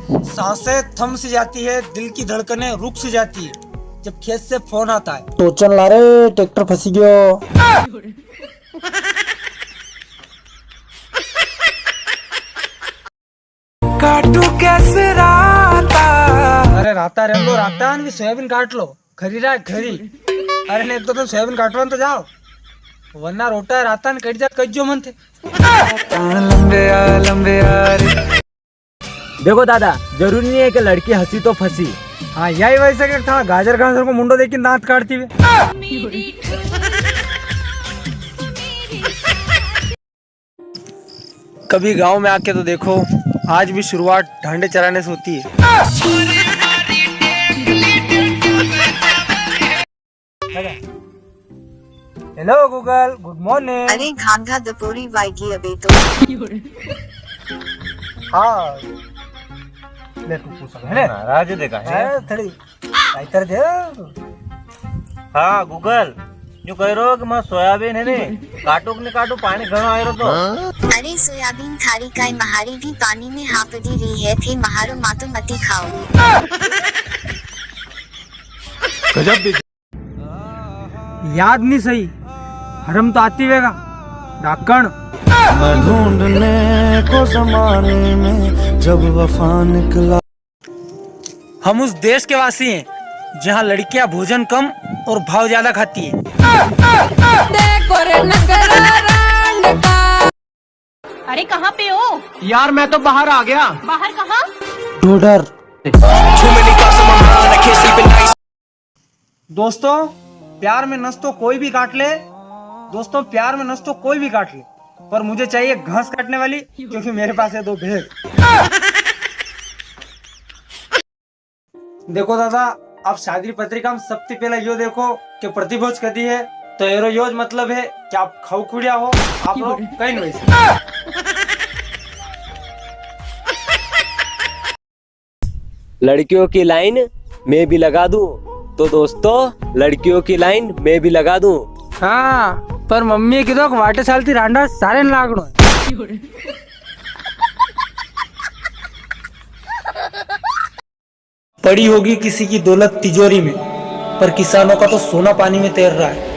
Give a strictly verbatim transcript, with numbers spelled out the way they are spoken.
सांसें थम सी जाती है, दिल की धड़कनें रुक सी जाती है, जब खेत से फोन आता है। टोचन ला रे, ट्रैक्टर फंसी गयो। काटू कैसे राता? अरे राता रे लो, राता ने भी सोयाबीन काट लो, खरी रा खरी। अरे ने एक तो तुम सोयाबीन काटवा तो जाओ, वरना रोटा राता ने कट जात कज्जो मन थे। लंबे आ, लंबे आ रे। देखो दादा, जरूरी नहीं है कि लड़की हंसी तो फंसी। हाँ, यही वजह से कि था गाजर खान सर को मुंडो देख के दांत काटती हुई। कभी गांव में आके तो देखो, आज भी शुरुआत ढांडे चराने से होती है। Hello Google, good morning। अरे घांघा दपोरी वाइगी अबे तो। हाँ, ले तू पूछ, है ना? नाराज देखा है। हाँ, थोड़ी लाइटर दे। हाँ Google, यूं कह रहो कि मैं सोयाबीन है नी, काटू कि नी काटू, पानी घणो आयो तो। अरे सोयाबीन थारी काय, म्हारी भी पानी में हापड़ी री है, थे म्हारो मातो मती खाओ। गजब भी। याद नी सही, हरम तो आती वेगा। डाकण। मैं ढूंढने को जमाने में जब वफा निकला। हम उस देश के वासी हैं, जहाँ लड़कियाँ भोजन कम और भाव ज्यादा खाती हैं। अरे, कहाँ पे हो? यार, मैं तो बाहर आ गया। बाहर कहाँ? ढूंढर। दोस्तों, प्यार में नस तो कोई भी काट ले, दोस्तों, प्यार में नस तो कोई भी काट ले, पर मुझे चाहिए घास काटने वाली, क्योंकि मेरे पास है दो भैंस। देखो दादा, आप शादी पत्रिका में सबसे पहले यो देखो कि प्रतिभोज कदी है, तो एरो योज मतलब है कि आप खाऊ खुड़िया हो, आप लोग कहीं नहीं वैसे। लड़कियों की लाइन मैं भी लगा दूं, तो दोस्तों, लड़कियों की लाइन मैं भी लगा दूं। हाँ, पर मम्मी की तो वाटे सालती रांडा सारे न लागणो है। पड़ी होगी किसी की दौलत तिजोरी में, पर किसानों का तो सोना पानी में तैर रहा है।